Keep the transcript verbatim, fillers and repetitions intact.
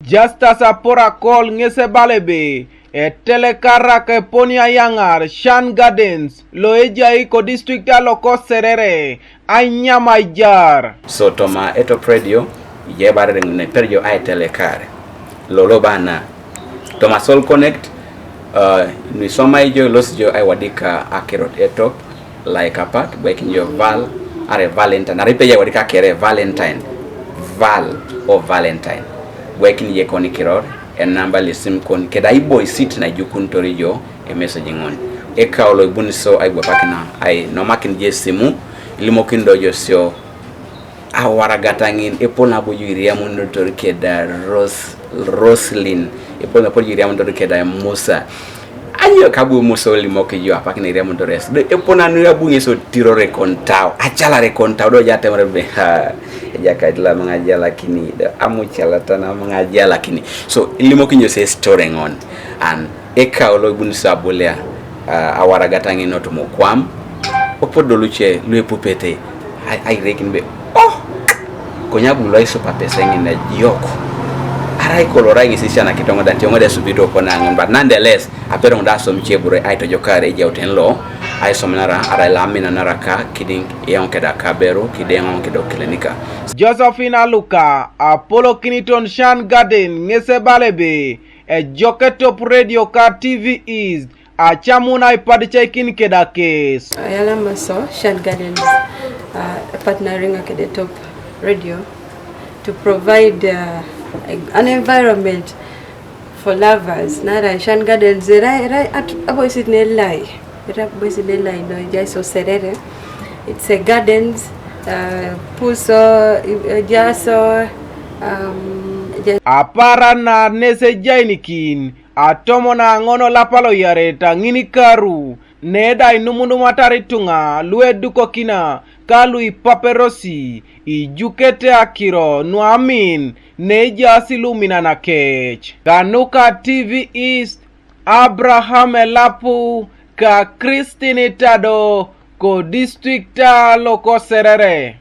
Justus Aporakol ŋes ebala ebe, etelekarak eponi ayaŋar Shan Gardens lo ejai kodistrikta loko Serere, ainyam aijar. So toma Etop Radio, ijai barere ŋun eper jo aitelekar. Lolo bana toma Soul Connect, uh, nuisoma ijo ilosi jo aiwadika akirot Etop, like apak, bwekin jo Val, are Valentine, are ipeja aiwadika kere Valentine, Val o Valentine. Bwekin je koni kiror, enamba lisim kon, keda iboisit na ijukuntori jo, emessage ŋun. Eka olo ibuni so aibwapakina, ai nomakin je simu, ilimokin do jo sio, awaragata ŋin, epol nabo ju iriamunotor keda Ros-, Roslin, epol nabo ju iriamunotor keda Musa. Anyo kabu Musa olimok jo apak ne iriamunotor es. Do epol nanu abu ŋes otirore kontau, acalare kontau, do jatemore be, ha, ejakaitila maŋ ajalakini, do amucalata na maŋ ajalakini. So, ilimokin jo se story ŋun. An, eka olo ibuni so abulia, uh, awaragata ŋin otumo kwam, opodol luce luepupete, ai-, airekin be, oh, konye abu lo aisop apese ŋin ejok. Arai kolo rai ŋesi siana kitoŋodan, tioŋodan esubito opon aŋun, but nonetheless, aperoŋ da asom cebure aitojokar ejauten lo, aisomanara, arai lo aminanara ka, kidiŋ eoŋ keda kaberu, kidiŋ eoŋ keda okilinika. Josephine Aluka, apolokiniton Shan Garden, ŋes ebala ebe, ejok Etop Radio ka T V East, acamun aipadicaikin keda kes. Ayalama so, Shan Gardens, uh, partnering kede Etop Radio to provide, uh, an environment for lovers. Nara Shan Gardens, erai, erai, at, aboisit nelai. Erai aboisit nelai, no, ejai so Serere. It's a gardens, uh, puso, uh, jaso, um, ja- Apara na nes ejainikin, atomon aŋon olapa loyareta ŋinikaru, neda inumunumatar ituŋa luedukokina ka luipaperosi, ijukete akiro nuamin, nejaas iluminan akec. Kanuka T V East, Abraham Elapu, ka Christine Tado, kodistrikta loko Serere.